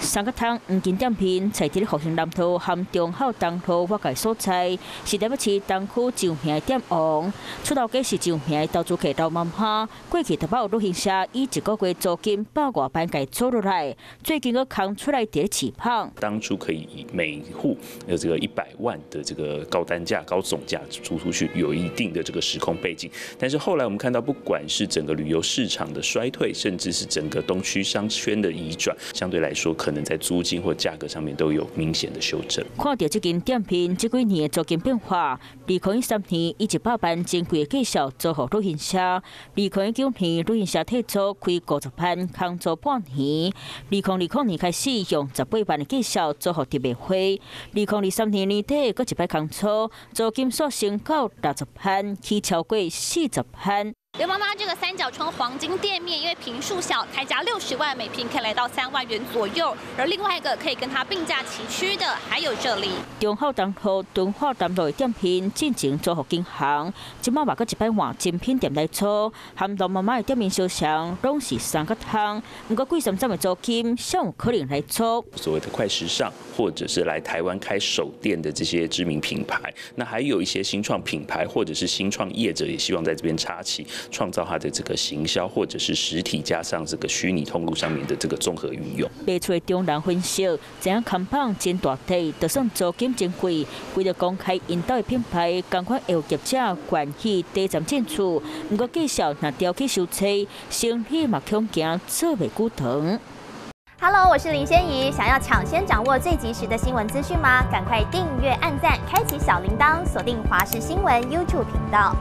三角窗黃金店面，在佇咧復興南路和忠孝東路劃界所在，是台北市東區著名的店王。出頭家是著名的投資客劉媽媽，過去台北有旅行社以一個月租金百外萬共租落來，最近閣空出來佇咧市販。當初可以以每戶有這個100萬的這個高單價、高總價租出去，有一定的這個時空背景。但是後來我們看到，不管是整個旅遊市場的衰退，甚至是整個東區商圈的移轉，相對來說，可能在租金或價格上面都有明顯的修正。看著這間店面這幾年的租金變化，2013年以100萬真貴的價數租予旅行社，2019年旅行社退租開50萬，空租半年。2020年開始用18萬的價數租予特賣會，2023年年底閣一擺空租，租金煞升到60萬，起超過40萬。劉媽媽這個三角窗黃金店面，因為坪數小，開價60萬，每坪可以來到3萬元左右。而另外一個可以跟它並駕齊驅的，還有這裡。忠孝東路、敦化南路的店面進前租予銀行，這擺嘛閣一擺換精品店來租，和劉媽媽的店面相像，攏是三角窗。毋過貴參參的租金，誰有可能來租？所謂的快時尚，或者是來台灣開首店的這些知名品牌，那還有一些新創品牌或者是新創業者，也希望在這邊插旗，創造它的這個行銷，或者是實體加上這個虛擬通路上面的這個綜合運用。賣厝的中人分析，知影空房真大塊，就算租金真貴，為著公開𪜶兜的品牌，仝款會有業者願意短暫進駐。毋過價數若調起傷濟，生意嘛恐驚做袂久長。 Hello，我是林仙怡，想要搶先掌握最及時的新聞資訊嗎？趕快訂閱、按讚、開啟小鈴鐺，鎖定華視新聞 YouTube 頻道。